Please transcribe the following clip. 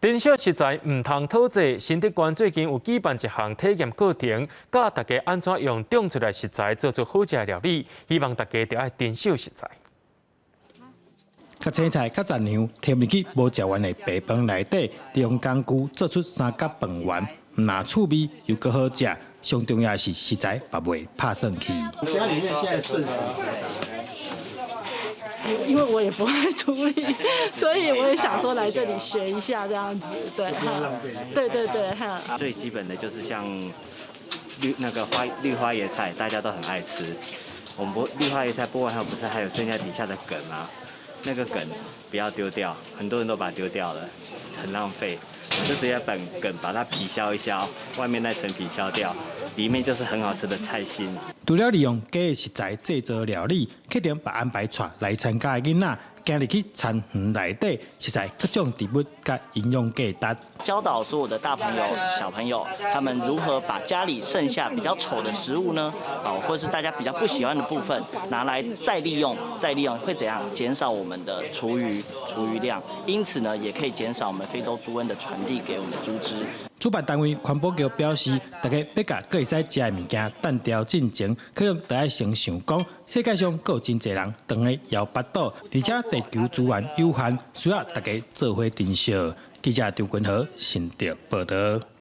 珍惜食材毋通討債。新竹縣最近有舉辦一項體驗課程，教大家按怎用種出來食材做出好食的料理，希望大家著愛珍惜食材。較青菜、較雜糧，添入去無食完的白飯內底，利用工具做出三角飯圓，毋但趣味又閣好食，上重要的是食材嘛袂拍散去。家裡面現在剩什麼？因為我也不會處理，所以我也想說來這裡學一下這樣子，對，對對對，哈。最基本的就是像綠那個花綠花椰菜，大家都很愛吃。我們剝綠花椰菜剝完後，不是還有剩下底下的梗嗎？那個梗不要丟掉，很多人都把它丟掉了，很浪費。我就直接把梗把它皮削一削，外面那層皮削掉，裡面就是很好吃的菜心。除了利用假的食材製作料理，課程嘛安排帶來參加的囡仔，行入去田園內底，食材各種植物佮營養價值。教導所有的大朋友、小朋友，他們如何把家裡剩下比較醜的食物呢？哦，或是大家比較不喜歡的部分，拿來再利用、再利用，會怎樣？減少我們的廚餘、廚餘量，因此呢，也可以減少我們非洲豬瘟的傳遞給我們豬隻。主辦單位環保局表示，大家欲共閣會使食的物件擲掉進前，可能著愛先想講，世界上閣有真濟人當咧枵腹肚，而且地球資源有限，需要大家做伙珍惜。記者張君豪新竹報導。